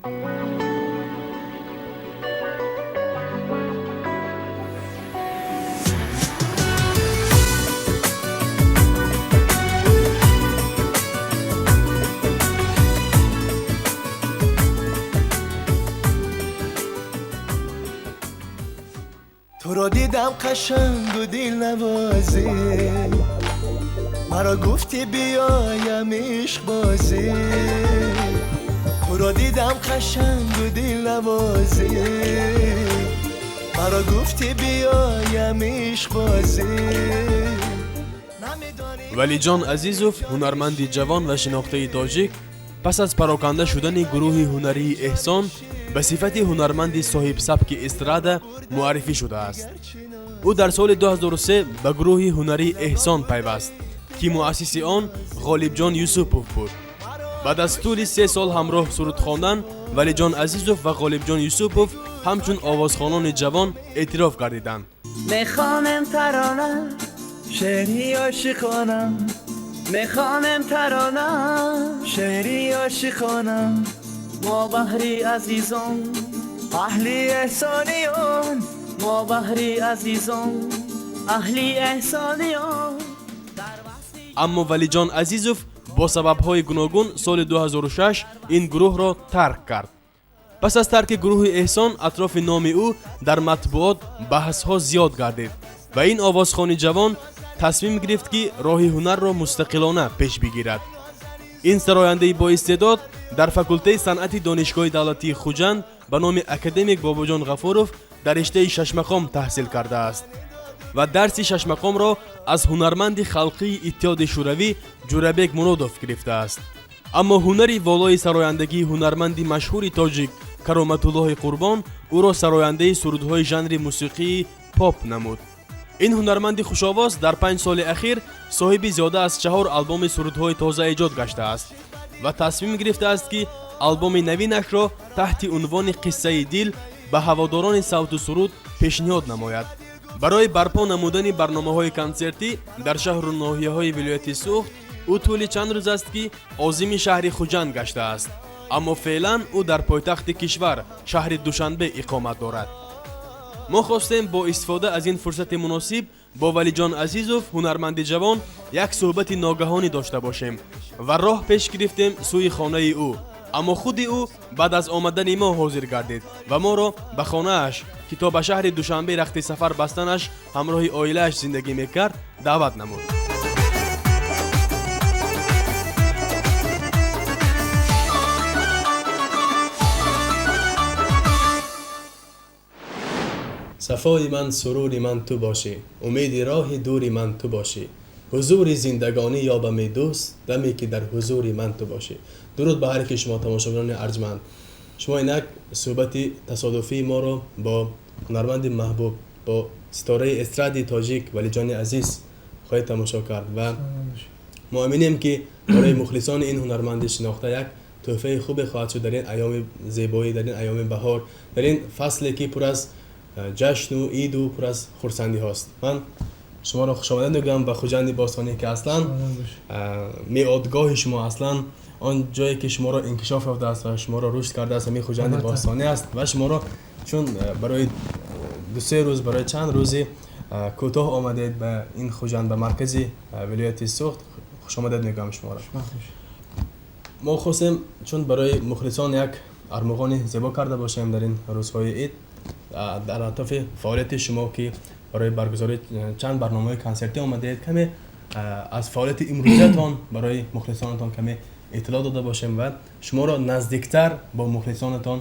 تو را دیدم قشنگ و دل نوازی، مرا گفتی بیایم عشق بازی. تو را دیدم قشنگ و دل نوازی، مرا گفتی بیایم عشق بازی. Валиҷон Азизов, ҳунарманди ҷавон ва шинохтаи тоҷик, пас аз пароканда шудани гурӯҳи ҳунарии Эҳсон ба сифати ҳунарманди соҳибсабки эстрада муаррифӣ шудааст. Ӯ дар соли 2003 ба гурӯҳи ҳунарии Эҳсон пайваст, ки муассиси он Ғолибҷон Юсупов буд. Баъд аз тӯли 3 сол ҳамроҳ суруд хондан, Валиҷон Азизов ва Ғолибҷон Юсупов ҳамчун овозхонони ҷавон эътироф гардиданд. Мехонем тарона, шеъри ошиқона, мехонем тарона, шеъри ошиқона. Мо баҳри азизон, аҳли эҳсониён, мо баҳри азизон, аҳли эҳсониён. Аммо Валиҷон Азизов бо сабабҳои гуногун соли 2006 ин гурӯҳро тарк кард. Пас аз тарки гурӯҳи Эҳсон атрофи номи ӯ дар матбуот баҳсҳо зиёд гардид ва ин овозхони ҷавон тасмим гирифт, ки роҳи ҳунарро мустақилона пеш бигирад. Ин сарояндаи боистеъдод дар факултаи санъати Донишгоҳи давлатии Хуҷанд ба номи академик Бобоҷон Ғафуров дар риштаи шашмақом таҳсил кардааст ва дарси шашмақомро аз ҳунарманди халқии Иттиҳоди Шӯравӣ Ҷурабек Муродов гирифтааст. Аммо ҳунари волои сарояндагии ҳунарманди машҳури тоҷик Кароматуллоҳи Қурбон ӯро сарояндаи сурудҳои жанри мусиқии поп намуд. Ин ҳунарманди хушовоз дар 5 соли ахир соҳиби зиёда аз 4 албоми сурудҳои тоза эҷод гаштааст ва тасмим гирифтааст, ки албоми навинашро таҳти унвони «Қиссаи дил» ба ҳаводорони савту суруд пешниҳод намояд. Барои барпо намудани барномаҳои консертӣ дар шаҳру ноҳияҳои вилояти Суғд ӯ тӯли чанд рӯз аст, ки озими шаҳри Хуҷанд гаштааст, аммо феълан ӯ дар пойтахти кишвар, шаҳри Душанбе, иқомат дорад. Мо хостем бо истифода аз ин фурсати муносиб бо Валиҷон Азизов, ҳунарманди ҷавон, як суҳбати ногаҳонӣ дошта бошем ва роҳ пеш гирифтем сӯи хонаи ӯ. Аммо худи ӯ баъд аз омадани мо ҳозир гардид ва моро ба хонааш, ки то ба шаҳри Душанбе рахти сафар бастанаш ҳамроҳи оилааш зиндагӣ мекард, даъват намуд. Сафои ман, сурури ман ту бошӣ, умеди роҳи дури ман ту бошӣ, ҳузури зиндагонӣ ёбами дӯст, даме ки дар ҳузури ман ту бошӣ. Дуруд ба ҳар яки шумо, тамошобинони арҷманд. Шумо инак суҳбати тасодуфии моро бо ҳунарманди маҳбуб, бо ситораи эстради тоҷик Валиҷони Азиз хоҳед тамошо кард ва мо аминем, ки барои мухлисони ин ҳунарманди шинохта як тӯҳфаи хубе хоҳад шуд дар ин айёми зебоӣ, дар ин айёми баҳор, дар ин фасле, ки пур аз ҷашну иду пур аз хурсандиҳост. Ман шуморо хушомадед мегӯям ба Хуҷанди бостонӣ, ки аслан меодгоҳи шумо, аслан он ҷое ки шуморо инкишоф ёфтааст ва шуморо рушд кардааст, ҳамин Хуҷанди бостонӣ аст. Ва шуморо чун барои 2-се рӯз, барои чанд рӯзи кӯтоҳ омадед ба ин Хуҷанд, ба маркази вилояти Суғд, хушомадед мегӯям шуморо. Мо хостем, чун барои мухлисон як армуғони зебо карда бошем дар ин рӯзҳои ид, дар атрофи фаъолияти шумо, ки барои баргузории чанд барномаҳои консертӣ омадаед, каме аз фаъолияти имрӯзиятон барои мухлисонатон каме иттилоъ дода бошем ва шуморо наздиктар бо мухлисонатон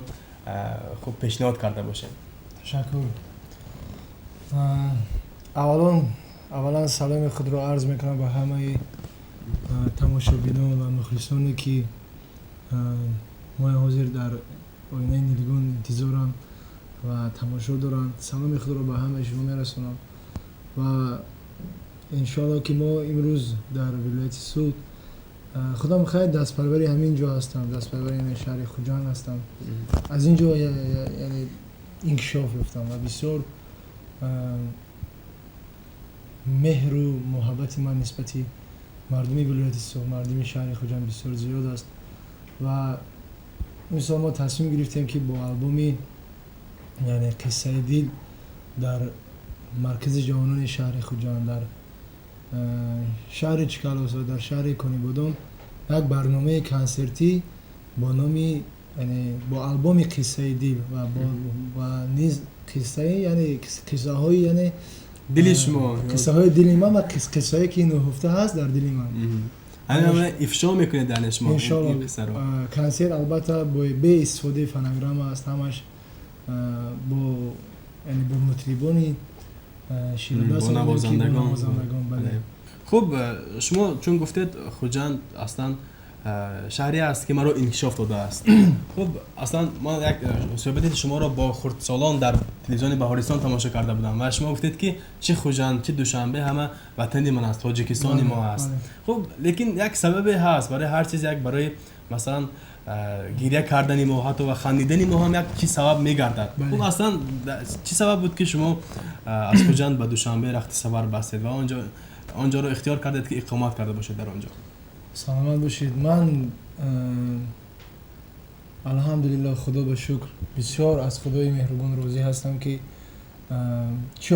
хуб пешниҳод карда бошем. Ташаккур. Аввалан саломи худро арз мекунам ба ҳамаи тамошобинон ва мухлисоне, ки мои ҳозир дар оинаи нилгун интизоранд ва тамошо доранд. Саломи худро ба ҳамаи шумо мерасонам ва иншоалло, ки мо имрӯз дар вилояти Суғд, худам хайр дастпарвари ҳамин ҷо ҳастам, дастпарвари ҳамин шаҳри Хуҷанд ҳастам. Аз ин ҷо яъне инкишоф ёфтам ва бисёр меҳру муҳаббати ман нисбати мардуми вилояти Суғд, мардуми шаҳри Хуҷанд бисёр зиёд аст ва Мисол, мо тасмим гирифтем, ки бо албоми, яъне «Қиссаи дил», дар маркази ҷавонони шаҳри Хуҷанд, дар шаҳри Чкаловск ва дар шаҳри Конибодом як барномаи консертӣ бо номи, яъне бо албоми «Қиссаи дил» ва низ қиссаи, яъне қиссаҳои, яъне дили шумо. Қиссаҳои дили ман ва қиссае, ки нуҳуфта ҳаст дар дили ман. Ҳамин ифшо мекунед, яъне шумо? Иншоалло. Консерт, албатта, бо бе истифодаи фонограмма аст, ҳамаш бо, яъне бо мутрибони ширадаст, навозандагон. Бале. Хуб, шумо чун гуфтед, Хуҷанд аслан шаҳре аст, ки маро инкишоф додааст. Хуб, аслан ман як суҳбати шуморо бо хурдсолон дар телевизиони Баҳористон тамошо карда будам ва шумо гуфтед, ки чӣ Хуҷанд, чӣ Душанбе, ҳама ватани ман аст, Тоҷикистони мо аст. Хуб, лекин як сабабе ҳаст барои ҳар чиз, як барои, масалан, гиря кардани мо ҳатто ва хандидани мо ҳам як чиз сабаб мегардад. Хуб, аслан чӣ сабаб буд, ки шумо аз Хуҷанд ба Душанбе рахти сафар бастед ва онҷоро ихтиёр кардед, ки иқомат карда бошед дар он ҷо? Саломат бошед. Ман, алҳамдулилло, Худо ба шукр, бисёр аз Худои меҳрубон розӣ ҳастам, ки чӣ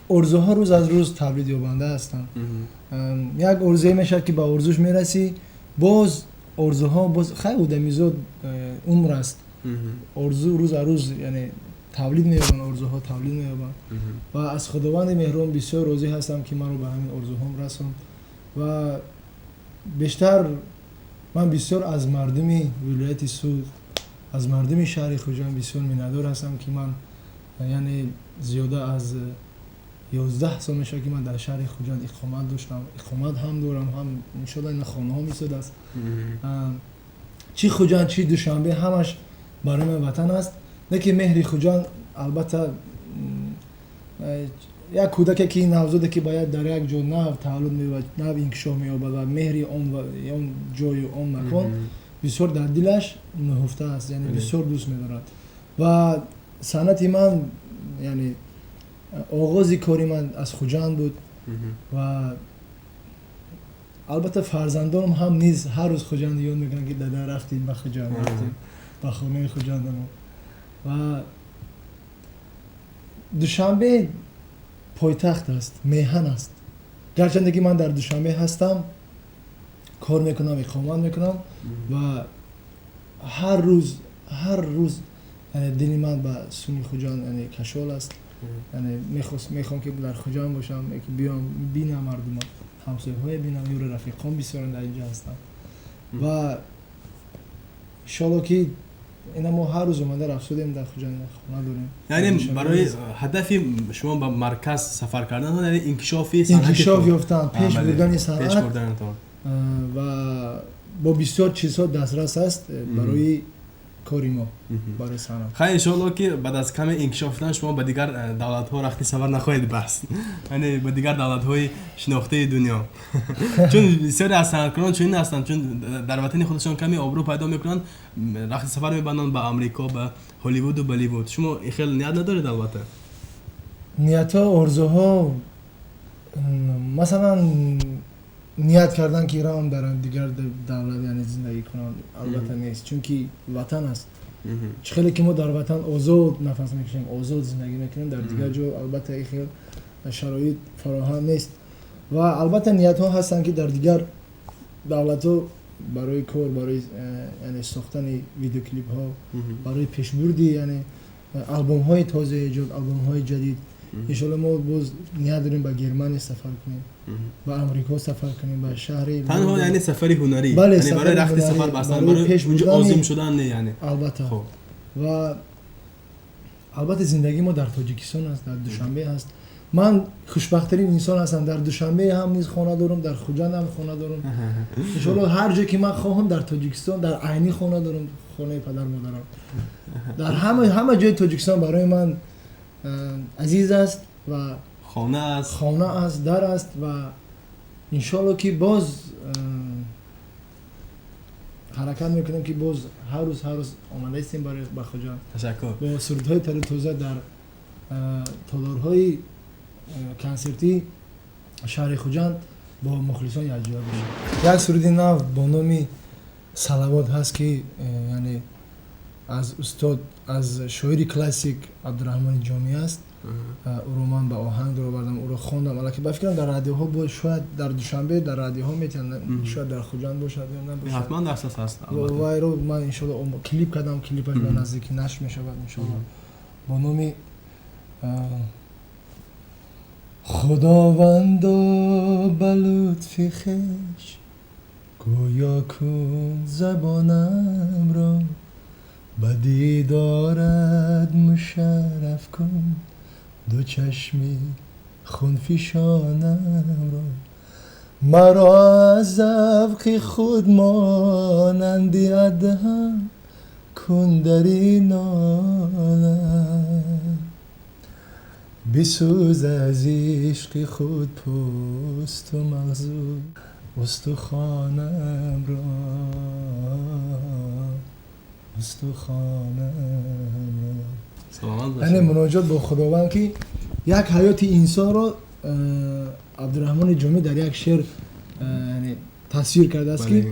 орзуҳо рӯз аз рӯз тавлид ёбанда ҳастанд. Як орзуе мешавад, ки ба орзуш мерасӣ, боз орзуҳо, боз хай, одамизод, умр аст, орзу рӯз аз рӯз, яъне тавлид меёбанд, орзуҳо тавлид меёбанд. Ва аз Худованди меҳрубон бисёр розӣ ҳастам, ки маро ба ҳамин орзуҳом расонд. Ва бештар ман бисёр аз мардуми вилояти Суғд, аз мардуми шаҳри Хуҷанд бисёр миннатдор ҳастам, ки ман, яъне зиёда аз 11 сол мешавад, ки ман дар шаҳри Хуҷанд иқомат доштам, иқомат ҳам дорам, ҳам иншоалло ина хонаҳом истодааст. Чӣ Хуҷанд, чӣ Душанбе, ҳамаш барои ман ватан аст. Лекин меҳри Хуҷанд, албатта, як кӯдаке ки навзоде, ки бояд дар як ҷо нав таваллуд меёбад, нав инкишоф меёбад ва меҳри он ҷою он макон бисёр дар дилаш нуҳуфта аст, яъне бисёр дӯст медорад. Ва санъати ман, яъне оғози кори ман аз Хуҷанд буд. Ва албатта, фарзандонам ҳам низ ҳар рӯз Хуҷанд ёд мекунанд, ки дада, рафтем ба Хуҷанд, рафтем ба хонаи Хуҷандамо. Ва Душанбе пойтахт аст, меҳан аст. Гарчанде ки ман дар Душанбе ҳастам, кор мекунам, иқомат мекунам ва ҳар рӯз, ҳар рӯз, яъне дили ман ба сӯи Хуҷанд, яъне кашол аст. Яъне мехоҳам, ки дар Хуҷанд бошам, ки биём, бинам мардума, ҳамсояҳое бинам, ёру рафиқон бисёран дар инҷа ҳастанд. Ва иншоалло, ки ина мо ҳар рӯз омада рафтодем, дар Хуҷанд хона дорем. Яъне барои ҳадафи шумо ба марказ сафар кардан, яъне инкишофи инкишоф ёфтан, пеш бурдани санъат ва бо бисёр чизҳо дастрас аст барои кори мо, барои санъат. Хай, иншоалло, ки баъд аз каме инкишоф шудан шумо ба дигар давлатҳо рахти сафар нахоҳед баст, яъне ба дигар давлатҳои шинохтаи дунё, чун бисёре аз санъаткорон чунин ҳастанд, чун дар ватани худашон каме обрӯ пайдо мекунанд, рахти сафар мебанданд ба Амрико, ба Ҳолливуду Болливуд. Шумо ин хел ният надоред, албатта? Ниятҳо, орзуҳо, масалан, ният кардан, ки равам дар дигар давлат, яъне зиндагӣ кунам, албатта, нест, чунки ватан аст. Чӣ хеле ки мо дар ватан озод нафас мекашем, озод зиндагӣ мекунем, дар дигар ҷо, албатта, ин хел шароит фароҳам нест. Ва албатта, ниятҳо ҳастанд, ки дар дигар давлатҳо барои кор, барои яъне сохтани видеоклипҳо, барои пешбурди, яъне албомҳои тоза эҷод, албомҳои ҷадид. Иншоалло, мо боз ният дорем ба Германия сафар кунем, ба Амрико сафар кунем, ба шаҳри Танҳо, яъне, сафари ҳунарӣ? Бале, барои рахти сафар бастан, барои унҷо озим шудан не, яъне? Албатта. Ва албатта, зиндагии мо дар Тоҷикистон аст, дар Душанбе ҳаст. Ман хушбахттарин инсон ҳастам: дар Душанбе ҳам низ хона дорам, дар Хуҷанд ҳам хона дорам. Иншоалло, ҳар ҷое ки ман хоҳам, дар Тоҷикистон, дар Айнӣ хона дорам, хонаи падар модарам. Дар ҳама ҷои Тоҷикистон барои ман азиз аст ва хона аст. Хона аст, дар аст. Ва иншоалло, ки боз ҳаракат мекунем, ки боз ҳар рӯз, ҳар рӯз омада истем барои ба Хуҷанд. Ташаккур. Бо сурудҳои тару тоза дар толорҳои консертӣ шаҳри Хуҷанд бо мухлисон якҷоя бошем. Як суруди нав бо номи «Салавот» ҳаст, ки яъне Аз устод, аз шоири классик Абдураҳмони Ҷомӣ аст. Ӯро ман ба оҳанг даровардам, ӯро хондам. Аллакай, ба фикрам, дар радиоҳо шояд дар Душанбе дар радиоҳо метиҳанд, шояд дар Хуҷанд бошад ё набошад. Ҳатман дастрас ҳаст. Вайро ман, иншолло, клип кардам, клипаш ба наздикӣ нашр мешавад, иншолло, бо номи «Худовандо, ба лутфи хеш гӯё кун забонамро, ба дидорат мушарраф кун ду чашми хунфишонамро, маро аз завқи худ монанди Адҳам кун дар ин олам, бисӯз аз ишқи худ пӯсту мағзу устухонамро, устухонамро». Яъне муноҷот бо Худованд, ки як ҳаёти инсонро Абдураҳмони Ҷомӣ дар як шеър тасвир кардааст, ки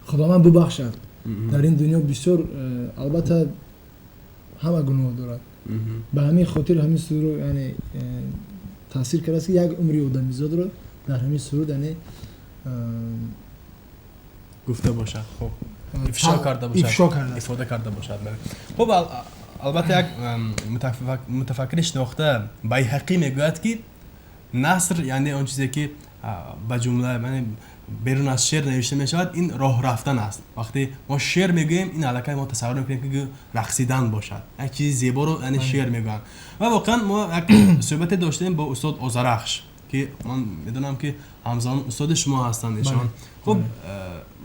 Худованд бубахшад. Дар ин дунё бисёр, албатта, ҳама гуноҳ дорад. Ба ҳамин хотир ҳамин сурудро яъне таъсир кардааст, ки як умри одамизодро дар ҳамин суруд яъне гуфта бошад, хуб, ифшо карда бошад. Ифшо карда. Ифода карда бошад. Хуб, албатта, як мутафаккири шинохта Байҳақӣ мегӯяд, ки наср, яъне он чизе ки ба ҷумла берун аз шеър навишта мешавад, ин роҳ рафтан аст. Вақте мо шеър мегӯем, ин аллакай мо тасаввур мекунем, ки рақсидан бошад, як чизи зеборо яъне шеър мегӯянд. Ва воқеан мо як суҳбате доштем бо устод Озарахш, ки ман медонам, ки ҳамзамон устоди шумо ҳастанд эшон. Хуб,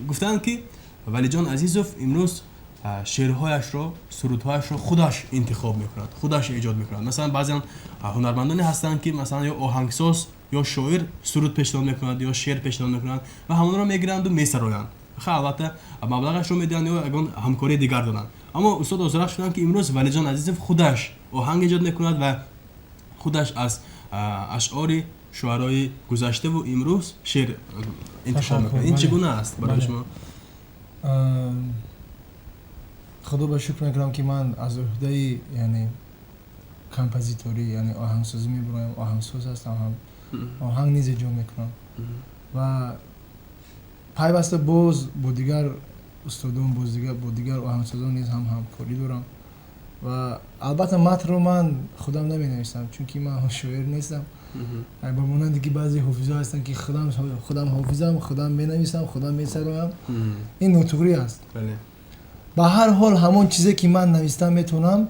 гуфтанд, ки Валиҷон Азизов имрӯз шеърҳояшро, сурудҳояшро худаш интихоб мекунад, худаш эҷод мекунад. Масалан, баъзеан ҳунармандоне ҳастанд, ки масалан ё оҳангсоз ё шоир суруд пешниҳод мекунад ё шеър пешниҳод мекунад ва ҳамонро мегиранду месароянд. Ха, албатта, маблағашро медиҳанд ё ягон ҳамкории дигар доранд. Аммо устод Озарахш гуфтанд, ки имрӯз Валиҷон Азизов худаш оҳанг эҷод мекунад ва худаш аз ашъори шуарои гузаштаву имрӯз шеър интихоб мекунад. Ин чӣ гуна аст барои шумо? Худо ба шукр мекунам, ки ман аз уҳдаи яъне композиторӣ, яъне оҳангсозӣ мебароям. Оҳангсоз ҳастам, ҳам оҳанг низ эҷод мекунам ва пайваста боз бо дигар устодон, боз бо дигар оҳангсозон низ ҳам ҳамкорӣ дорам. Ва албатта, матнро ман худам наменависам, чунки ман шоир нестам, ба монанде ки баъзе ҳофизо ҳастанд, ки худам ҳофизам, худам менависам, худам месароям. Ин нотуғрӣ аст. Ба ҳар ҳол, ҳамон чизе ки ман навистан метавонам,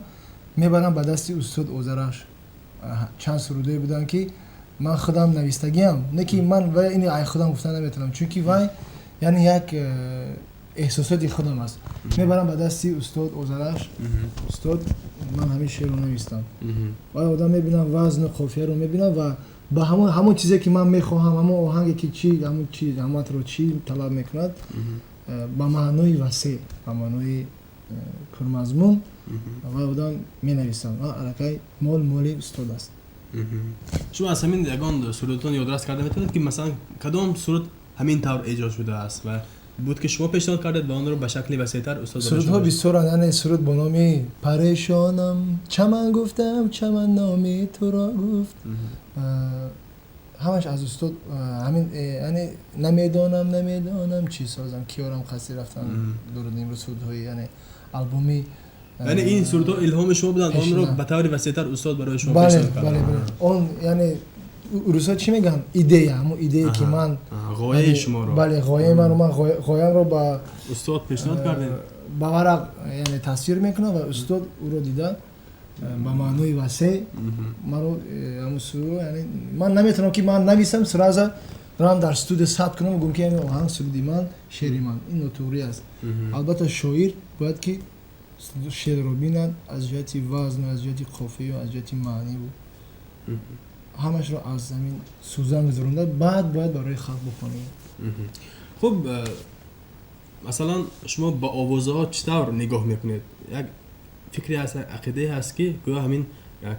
мебарам ба дасти устод Озарахш. Чанд сурудое буданд, ки ман худам навистагиам, не ки ман ини ай худам гуфта наметавонам, чунки вай яъне як эҳсосоти худам аст. Мебарам ба дасти устод Озарахш: «Устод, ман ҳамин шеърро навистам». Вай одам мебинам, вазну қофияро мебинам ва ба ҳамон чизе ки ман мехоҳам, ҳамон оҳанге ки чи, ҳамон чи ҳаматро чӣ талаб мекунад, ба маънои васеъ, ба маънои пурмазмун вай одам менависам ва аллакай мол моли устод аст. Шумо аз ҳамин ягон сурудатон ёдрас карда метавонед, ки масалан кадом суруд ҳамин тавр эҷод шудааст ва буд, ки шумо пешниҳод кардед ва онро ба шакли васеътар устод? Сурудҳо бисёранд. Яъне суруд бо номи «Парешонам», «Чаман гуфтам, чаман номи туро гуфт», ҳамаш аз устод ҳамин. Яъне «Намедонам, намедонам чӣ созам, киёрам қасди рафтан дорад» имрӯз сурудҳои яъне албоми. Яъне ин сурудҳо илҳоми шумо буданд, онро ба таври васеътар устод барои шумо пешниҳод кард. Бале, он яъне русҳо чӣ мегӯянд, идея, ҳамон идея ки ман ғояи шуморо. Бале, ғояи маро, ман ғоямро ба устод пешниҳод кардем. Ба варақ яъне тасвир мекунам ва устод ӯро дида, ба маънои васеъ маро ҳамон суруд, яъне ман наметавонам, ки ман нависам, сразу равам дар студия сабт кунам, гӯям, ки ҳамин оҳанг суруди ман, шеъри ман. Ин нотуғрӣ аст. Албатта, шоир бояд ки шеърро бинад аз ҷиҳати вазну, аз ҷиҳати қофию, аз ҷиҳати маъниву, ҳамашро аз ҳамин сӯзан гузаронда, баъд бояд барои халқ бихонад. Хуб, масалан, шумо ба овозаҳо чӣ тавр нигоҳ мекунед? Як фикре ҳаст, як ақидае ҳаст, ки гӯё ҳамин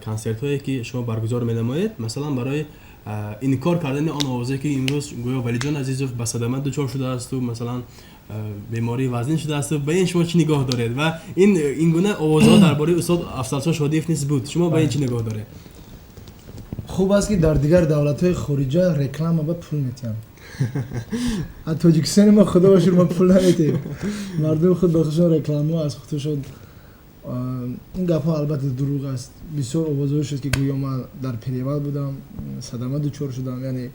консертҳое, ки шумо баргузор менамоед, масалан, барои инкор кардани он овозе, ки имрӯз гӯё Валиҷон Азизов ба садама дучор шудаасту масалан Бемории вазнин шудааст. Ба ин шумо чӣ нигоҳ доред ва ин гуна овозҳо дар бораи устод Афзалшо Шодиев низ буд, шумо ба ин чӣ нигоҳ доред? Хуб аст, ки дар дигар давлатҳои хориҷа реклама ба пул метиҳанд, аз Тоҷикистони мо, худо бошур, мо пул наметиҳем, мардуми худ ба худшон рекламаҳо аз худшон. Ин гапҳо албатта дурӯғ аст. Бисёр овозҳо шуд, ки гӯё ман дар перевал будам, садама дучор шудам, яъне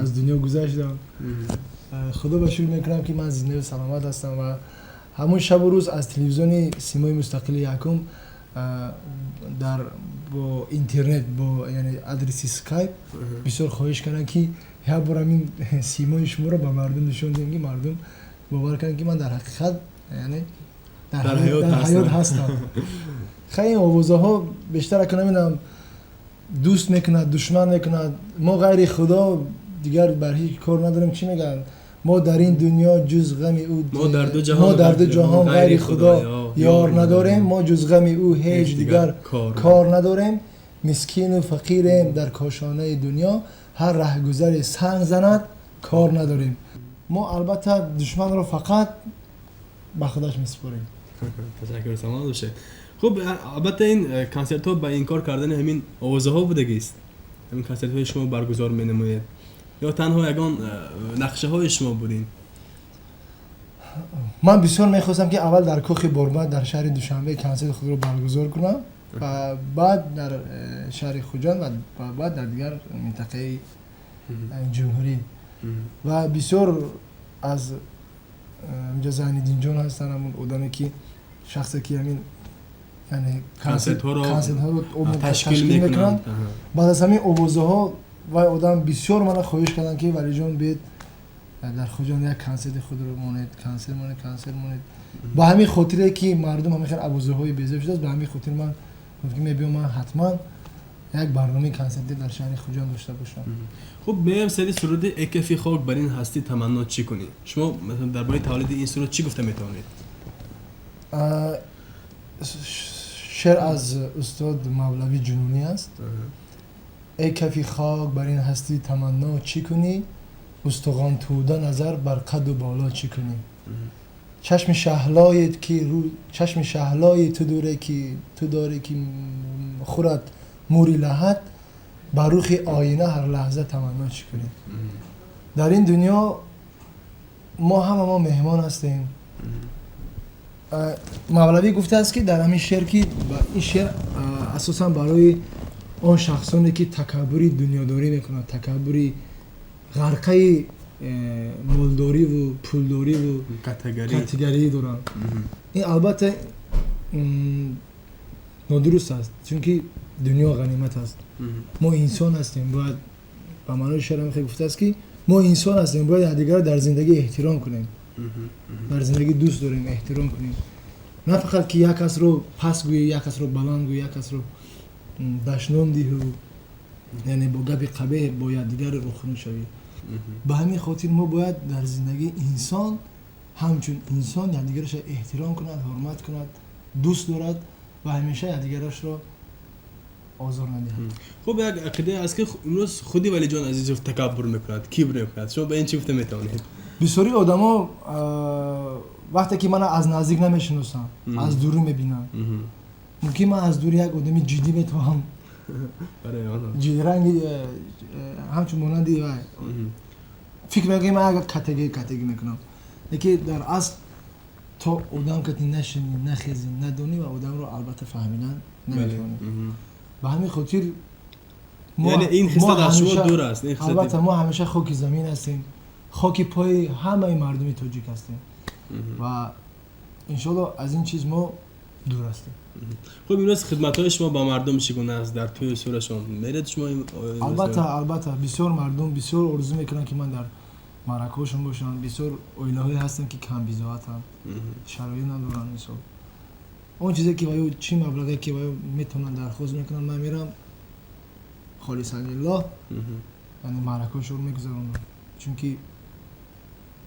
аз дунё гузаштам. Худо ба шукр мекунам, ки ман зиндаю саломат ҳастам ва ҳамон шабу рӯз аз телевизиони Симои мустақили якум дар бо интернет, бо яъне адреси Скайп бисёр хоҳиш карданд, ки як бор ҳамин симои шуморо ба мардум нишон диҳем, ки мардум бовар кунанд, ки ман дар ҳақиқат, яъне дар ҳаёт ҳастам. Хай, ин овозаҳо бештар ака намедонам, дӯст мекунад, душман мекунад. Мо ғайри Худо дигар бар ҳеҷ кор надорем. Чӣ мегӯянд? Мо дар ин дунё ҷуз ғами ӯ, мо дар ду ҷаҳон ғайри Худо ёр надорем, мо ҷуз ғами ӯ ҳеҷ дигар кор надорем, мискину фақирем дар кошонаи дунё, ҳар раҳгузаре санг занад, кор надорем. Мо албатта душманро фақат ба худаш месупорем. Ташаккур, саломат бошед. Хуб, албатта ин консертҳо ба инкор кардани ҳамин овозаҳо будагист, ҳамин консертҳои шумо баргузор менамоед ё танҳо ягон нақшаҳои шумо будин? Ман бисёр мехостам, ки аввал дар кохи Борбад дар шаҳри Душанбе консерти худро баргузор кунам ва баъд дар шаҳри Хуҷанд ва баъд дар дигар минтақаи ҷумҳурӣ. Ва бисёр аз инҷа Зайниддинҷон ҳастанд, ҳамон одаме ки, шахсе ки ҳамин, яъне консертҳоро консертҳоро ташкил мекунанд. Баъд аз ҳамин овозаҳо вай одам бисёр мана хоҳиш карданд, ки Валиҷон, биед дар Хуҷанд як консерти худро монед, консерт монед, консерт монед. Ба ҳамин хотире ки мардум ҳамин хел овозаҳои безеб шудааст, ба ҳамин хотир ман гуфтам, ки мебиём, ман ҳатман як барномаи консертӣ дар шаҳри Хуҷанд дошта бошам. Хуб, меоем сари суруди «Эй кафи хок, бар ин ҳастӣ таманно чӣ кунӣ». Шумо дар бораи таваллуди ин суруд чӣ гуфта метавонед? Шеър аз устод Мавлавӣ Ҷунунӣ аст. Эй кафи хок, бар ин ҳастӣ таманно чӣ кунӣ, устухонтӯда назар бар қаду боло чӣ кунӣ, чашми шаҳлое ки чашми шаҳлои ту дуре ки ту дорӣ, ки хӯрад мури лаҳат, бар рухи оина ҳар лаҳза таманно чӣ кунӣ. Дар ин дунё мо ҳама мо меҳмон ҳастем. Мавлавӣ гуфтааст, ки дар ҳамин шеър, ки ин шеър асосан барои он шахсоне ки такаббури дунёдорӣ мекунанд, такаббури ғарқаи молдориву пулдориву катигарӣ доранд. Ин албатта нодуруст аст, чунки дунё ғанимат аст. Мо инсон ҳастем, бояд, ба маънои шеър ҳам хел гуфтааст, ки мо инсон ҳастем, бояд якдигарро дар зиндагӣ эҳтиром кунем, дар зиндагӣ дӯст дорем, эҳтиром кунем, на фақат ки як касро паст гӯӣ, як касро баланд гӯӣ, як касро дашном диҳу, яъне бо гапи қабеҳ бо якдигар рӯхунук шавӣ. Ба ҳамин хотир мо бояд дар зиндагӣ инсон ҳамчун инсон якдигарашро эҳтиром кунад, ҳурмат кунад, дӯст дорад ва ҳамеша якдигарашро озор надиҳад. Хуб, як ақидае аст, ки имрӯз худи Валиҷон Азизов такаббур мекунад, кибр мекунад. Шумо ба ин чӣ гуфта метавонед? Бисёри одамо вақте ки мана аз наздик намешиносанд, аз дурӣ мебинанд, мумкин ман аз дури як одами ҷиддӣ метавонам, ранги ҳамчун монанди вай фикр мекунам, ки ман як категӣ категӣ мекунам, лекин дар асл то одам кати нашинӣ, нахезӣ, надонӣ ва одамро албатта фаҳмидан наметавонӣ. Ба ҳамин хотир яъне ин хислат аз шумо дур аст? Албатта, мо ҳамеша хоки замин ҳастем, хоки пои ҳамаи мардуми тоҷик ҳастем ва иншоалло аз ин чиз мо дур ҳастем. Хуб, имрӯз хидматҳои шумо ба мардум чӣ гуна аст? Дар тӯю сурашон меред шумо? Албатта, албатта, бисёр мардум бисёр орзу мекунанд, ки ман дар маъракаҳошон бошам. Бисёр оилаҳое ҳастанд, ки камбизоатанд, шароит надоранд. Мисол, он чизе ки ваё чӣ маблағе ки ваё метавонанд, дархост мекунанд, ман мерам холисан лиллоҳ, яъне маъракаҳошонро мегузаронам, чунки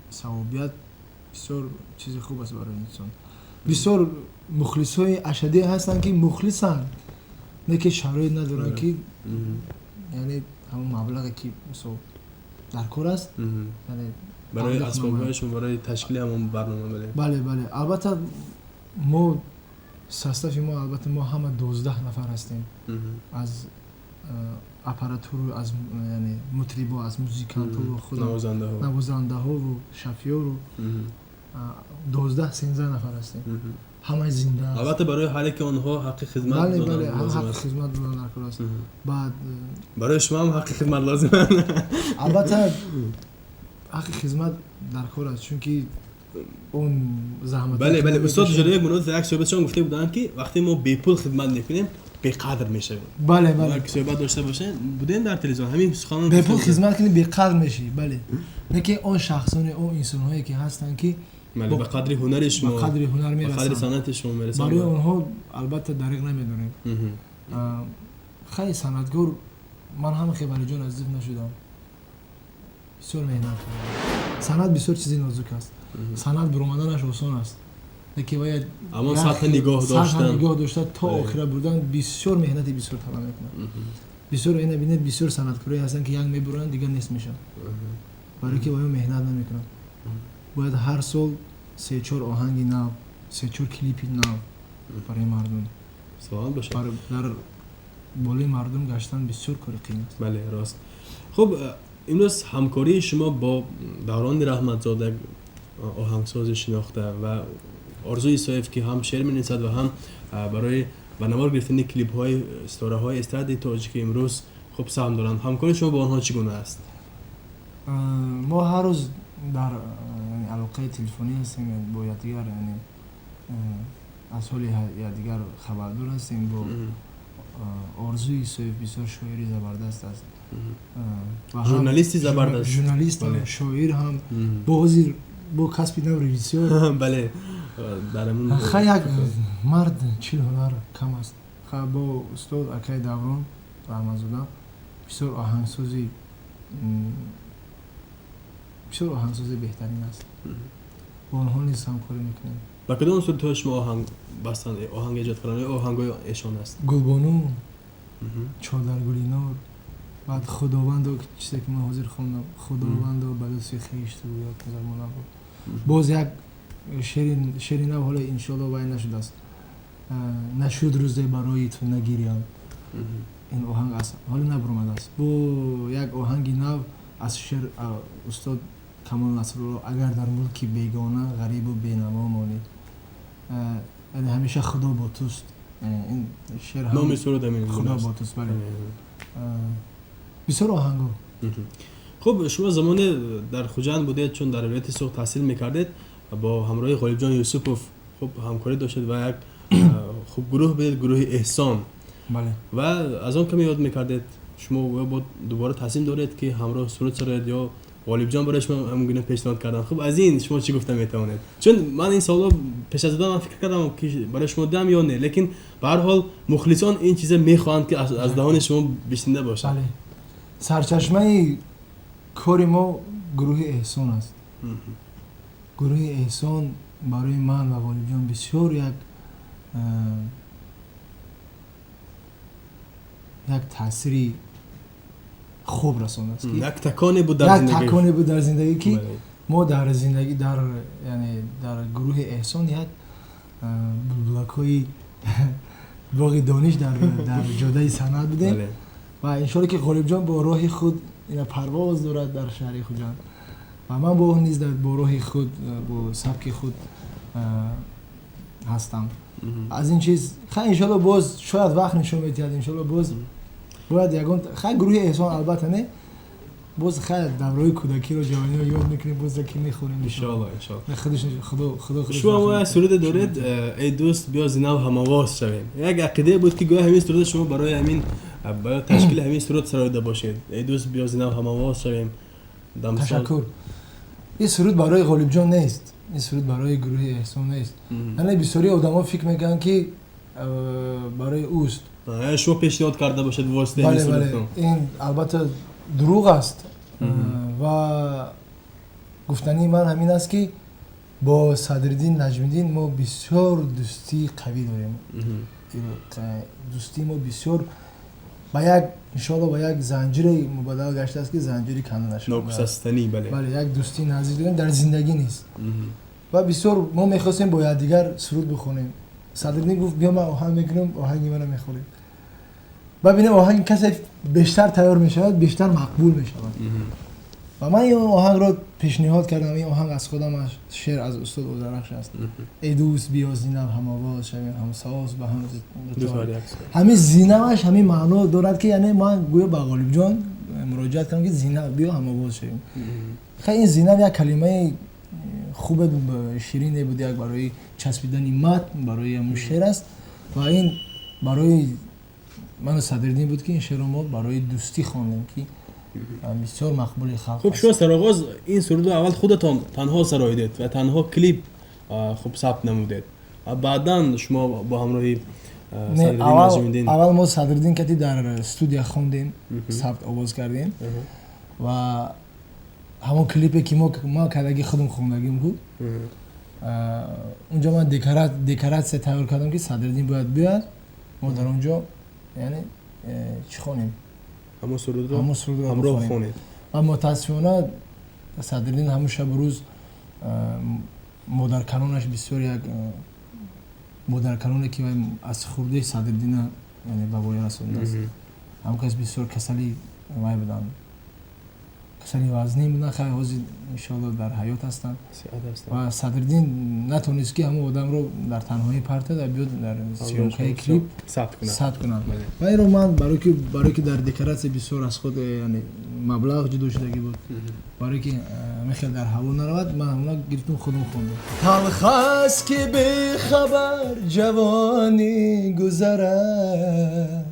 савобият бисёр чизи хуб аст барои инсон. Бисёр мухлисҳои ашаддӣ ҳастанд, ки мухлисанд, не ки шароит надоранд, ки яъне ҳамон маблағе ки мисол дар кор аст, яъне Барои асбобҳои шумо, барои ташкили ҳамон барнома. Бале, бале, бале. Албатта, мо состави мо, албатта, мо ҳама 12 нафар ҳастем, аз аппаратуру, аз, яъне, мутрибо, аз музикантову худ навозандаҳову шофёру, 12-13 нафар ҳастем, ҳамаи зинда. Албатта, барои ҳар яке онҳо ҳаққи хизмат. Бале, бале, ҳаққи хизмат додан дар кор аст. Баъд барои шумо ҳам ҳаққи хизмат лозим. Албатта, ҳаққи хизмат дар кор аст, чунки он заҳмат. Бале, бале. Устод Ҷӯраев Муродов як суҳбатшон гуфта буданд, ки вақте мо бепул хидмат мекунем, беқадр мешавем. Бале, бале. Як суҳбат дошта бошем будем дар телевизион, ҳамин сухан. Бепул хизмат кунӣ, беқадр мешӣ, бале. Лекин он шахсоне, он инсонҳое ки ҳастанд, ки ба қадри ҳунари шумо, ба қадри ҳунар мерасанд, ба қадри санъати шумо мерасанд, барои онҳо албатта дариқ намедорем. Хай, санъатгор, ман ҳама хел Валиҷон Азизов нашудам, бисёр меҳнат кардам. Санъат бисёр чизи нозук аст, санъат буромаданаш осон аст, лекин бояд аммо сатҳи нигоҳ доштан, нигоҳ дошта то охира бурдан бисёр меҳнати бисёр талаб мекунад. Бисёр ина бинед, бисёр санъаткорое ҳастанд, ки як мебуранд, дигар нест мешаванд, барое ки оё меҳнат намекунанд. Бояд ҳар сол се-чор оҳанги нав, се-чор клипи нав барои мардум. Саломат бошед. Дар болои мардум гаштан бисёр кори қиин аст. Бале, рост. Хуб, имрӯз ҳамкории шумо бо Даврони Раҳматзода, оҳангсози шинохта, ва Орзу Исоев, ки ҳам шеър менависад ва ҳам барои ба навор гирифтани клипҳои ситораҳои эстрадаи тоҷики имрӯз хуб саҳм доранд, ҳамкории шумо бо онҳо чӣ гуна аст? Мо ҳар рӯз дар алоқаи телефонӣ ҳастем бо якдигар, яъне аз ҳоли якдигар хабардор ҳастем. Бо Орзу Исоев, бисёр шоири забардаст аст. Журналисти забардаст. Журналист, шоир ҳам, бо ҳозир бо касби нав режиссёр. Бале. Ха, як мард 40 ҳунар кам аст. Ха, бо устод акаи Даврон Раҳматзода, бисёр оҳангсози беҳтарин аст, бо онҳо низ ҳамкорӣ мекунем. Ба кадом сурудҳои шумо оҳанг бастанд, оҳанг эҷод карданд ё оҳангҳои эшон аст? Гулбону, Чодаргулинор, баъд Худовандо, чизе ки ман ҳозир хондам, Худовандо, ба лутфи хеш ту ёд замона буд. Боз як шеъри нав, ҳоло иншоалло вай нашудааст, Нашуд рӯзе барои ту нагирям, ин оҳанг аст, ҳоло набуромадааст. Бо як оҳанги нав аз шеър устод Камол Насрулло, Агар дар мулки бегона ғарибу бенаво монӣ, яъне ҳамеша Худо бо туст, ин шеър. Номи суруд ҳамин? Худо бо туст, бале. Бисёр оҳанго. Хуб, шумо замоне дар Хуҷанд будед, чун дар вилояти Суғд таҳсил мекардед, бо ҳамроҳи Ғолибҷон Юсупов хуб ҳамкорӣ доштед ва як хуб гурӯҳ будед, гурӯҳи Эҳсон. Бале. Ва аз он каме ёд мекардед. Шумо бо дубора тасмим доред, ки ҳамроҳ суруд сароед ё Ғолибҷон барои шумо ҳамгуна пешниҳод карданд? Хуб, аз ин шумо чӣ гуфта метавонед? Чун ман ин саволо пеш аз додан ман фикр кардам, ки барои шумо дам ё не, лекин ба ҳар ҳол мухлисон ин чиза мехоҳанд, ки аз даҳони шумо бишнида бошанд. Бале, сарчашмаи кори мо гурӯҳи Эҳсон аст. Гурӯҳи Эҳсон барои ман ва Ғолибҷон бисёр як таъсири хуб расондааст. Як таконе буд дар як зиндагӣ. Таконе буд дар зиндагӣ, ки мо дар зиндагӣ, дар, яъне, дар гурӯҳи Эҳсон як булбулакҳои боғи дониш дар ҷодаи санъат будем. Ва иншоалло, ки Ғолибҷон бо роҳи худ ина парвоз дорад дар шаҳри Хуҷанд ва ман бо низ бо роҳи худ, бо сабки худ ҳастам. Аз ин чиз, хай, иншоалло, боз шояд вақт нишон медиҳад, иншоалло, боз бояд ягон, хай, гурӯҳи Эҳсон албатта не, боз, хай, давраҳои кӯдакиро, ҷавониро ёд мекунем, боз яке мехонем. Иншоалло, иншоалло. Худаш, Худо худаш. Шумо як суруде доред, Эй дӯст, биё зи нав ҳамовоз шавем. Як ақидае буд, ки гӯё ҳамин суруда шумо барои ҳамин, барои ташкили ҳамин суруд сароида бошед. Эй дӯст, биё зи нав ҳамовоз шавем. Ташаккур. Ин суруд барои Ғолибҷон нест, ин суруд барои гурӯҳи Эҳсон нест. Яъне бисёри одамо фикр мекунанд, ки барои ӯст. Шумо пешниҳод карда бошед воситаи ҳамин сурудатон. Ин албатта дурӯғ аст. Ва гуфтании ман ҳамин аст, ки бо Садриддин Наҷмиддин мо бисёр дӯстии қавӣ дорем. Дӯстии мо бисёр ба як иншоалло ба як занҷире мубаддал гаштааст, ки занҷири канда нашуда. Ногусастанӣ, бале. Бале, як дӯстии наздик дорем, дар зиндагӣ нест. Ва бисёр мо мехостем бо якдигар суруд бихонем. Садриддин гуфт: «Биё, ман оҳанг мекунам, оҳанги мана мехонем». Ва бинем, оҳанги касе бештар тайёр мешавад, бештар мақбул мешавад. Ва ман ин оҳангро пешниҳод кардам. Ин оҳанг аз худам аст, шеър аз устод Озарахш аст. «Эй дӯст, биё, зинав ҳамовоз шавем, ҳамсоз ба ҳам». Ҳамин зинаваш ҳамин маъно дорад, ки яъне ман гӯё ба Ғолибҷон муроҷиат кардам, ки зинав, биё, ҳамовоз шавем. Хай, ин зинав як калимаи хубе, ширине буд, як барои часпидани матн, барои ҳамун шеър аст. Ва ин барои ману Садриддин буд, ки ин шеърро мо барои дӯстӣ хондем, ки бисёр мақбули халқ. Хуб, шумо сароғоз ин сурудро аввал худатон танҳо сароидед ва танҳо клип хуб сабт намудед ва баъдан шумо бо ҳамроҳи Аввал мо Садриддин кати дар студия хондем, сабт овоз кардем ва ҳамон клипе, ки мо кардаги, худам хондагим буд. Унҷо ман декоратсия тайёр кардам, ки Садриддин бояд биёяд, мо дар он ҷо яъне чӣ хонем. Ҳамон сурудро ҳамроҳ хонед. Ва мутаассифона Садриддин ҳамун шабу рӯз модаркалонаш, бисёр як модаркалоне, ки аз хурдии Садриддина яъне ба воя расондааст, ҳамон кас бисёр касали вай буданд, касали вазнин буданд. Хай, ҳозир иншоалло дар ҳаёт ҳастанд. Ва Садриддин натонист, ки ҳамон одамро дар танҳоӣ партад ва биёд дар съёмкаи клип сабт кунад. Ва инро ман барое ки дар декоратсия бисёр аз худ яъне маблағ ҷудо шудагӣ буд, барое ки мехел дар ҳаво наравад, ман ҳамона гирифтам, худам хондам. Талх аст, ки бехабар ҷавонӣ гузарад,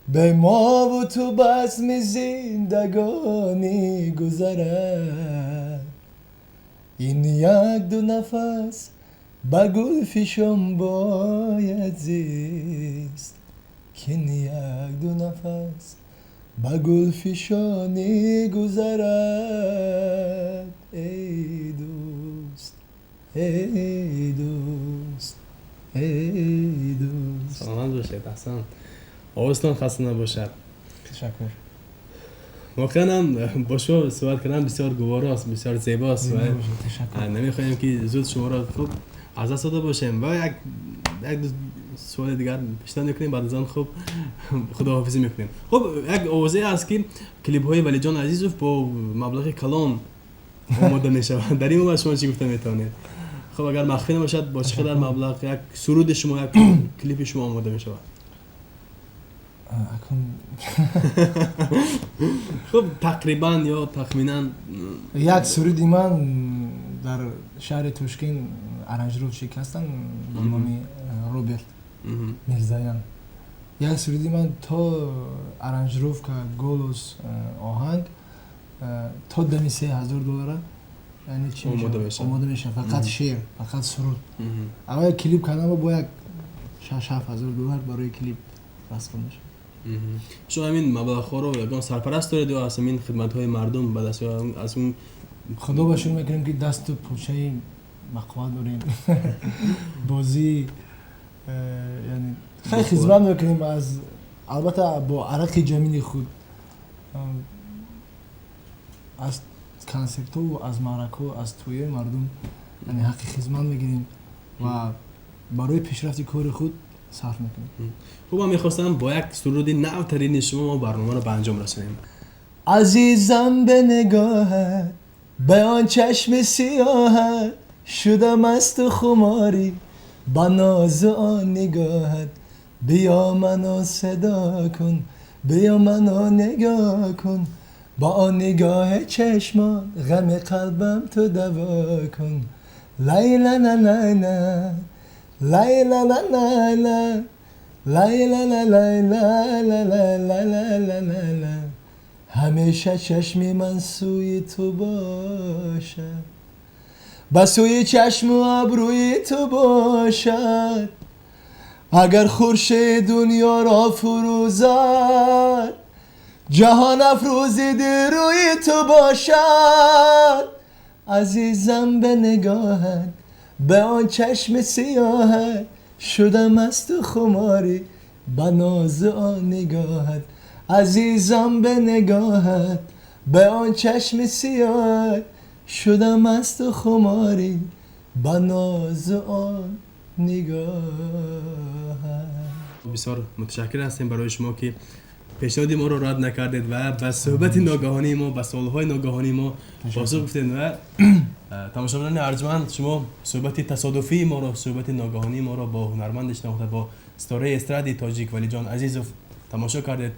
бе мову ту базми зиндагонӣ гузарад. Ин як-ду нафас ба гулфишон бояд зист, кин як-ду нафас ба гулфишонӣ гузарад. Эй дӯст, эй дӯст, эй дӯст. Саломат бошед, аҳсан, овозтон хаста набошад. Ташаккур. Воқеан ҳам бо шумо суҳбат кардан бисёр гуворост, бисёр зебост ва намехоҳем, ки зуд шуморо хуб аз даст дода бошем ва як ду суоли дигар пешниҳод мекунем, баъд аз он хуб худоҳофизӣ мекунем. Хуб, як овозе аст, ки клипҳои Валиҷон Азизов бо маблағи калон омода мешаванд. Дар ин бора шумо чӣ гуфта метавонед? Хуб, агар махфӣ набошад, бо чӣ қадар маблағ як суруди шумо, як клипи шумо омода мешавад? Акун Хуб, тақрибан ё тахминан. Як суруди ман дар шаҳри Тошкент аранжировщик ҳастанд бо номи Роберт Мирзаян. Як суруди ман то аранжировка, голос, оҳанг то дами 3000 доллара, яъне чӣ, омода мешавад. Фақат шеър, фақат суруд. Аввал клип кардам, бо як 6-7 ҳазор доллар барои клип расход мешавад. Шумо ҳамин маблағҳоро ягон сарпараст доред ё аз ҳамин хидматҳои мардум ба даст аз он? Худо ба шукр мекунем, ки дасту почаи бақувват дорем, бозӣ яъне хеле хизмат мекунем, аз албатта бо арақи ҷамини худ, аз консертҳову аз маъракҳо, аз тӯёи мардум, яъне ҳаққи хизмат мегирем ва барои пешрафти кори худ сарф мекунем. Хуб, ман мехостам бо як суруди навтарини шумо мо барномаро ба анҷом расонем. Азизам, ба нигоҳат, ба он чашми сиёҳат шудам масту хуморӣ, ба нозу он нигоҳат. Биё, ману садо кун, биё, ману нигоҳ кун, бо он нигоҳи чашмон ғами қалбам ту даво кун. Лайла ла лайла, лайла ла лайла, лайла ла лайла, ла ла ла ла ла ла ла. Ҳамеша чашми ман сӯи ту бошад, ба сӯи чашму абрӯи ту бошад. Агар хуршед дунёро фурӯзад, ҷаҳон афрӯзи дилрӯи ту бошад. Азизам, ба нигоҳат, ба он чашми сиёҳат шудам масту хуморӣ. Ба нозу он нигоҳат, азизам, ба нигоҳат, ба он чашми сиёҳат шудам масту хуморӣ, ба нозу он нигоҳат. Бисёр муташаккир ҳастем барои шумо, ки пешниҳоди моро рад накардед ва ба суҳбати ногаҳонии мо, ба суолҳои ногаҳонии мо посух гуфтед. Ва тамошобинони арҷманд, шумо суҳбати тасодуфии моро, суҳбати ногаҳонии моро бо ҳунарманди шинохта, бо ситораи эстрадии тоҷик Валиҷон Азизов тамошо кардед,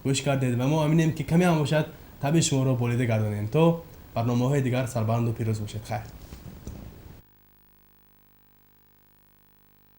гӯш кардед ва мо аминем, ки каме ҳам бошад, табъи шуморо болида гардонем. То барномаҳои дигар сарбаланду пирӯз бошед. Хайр.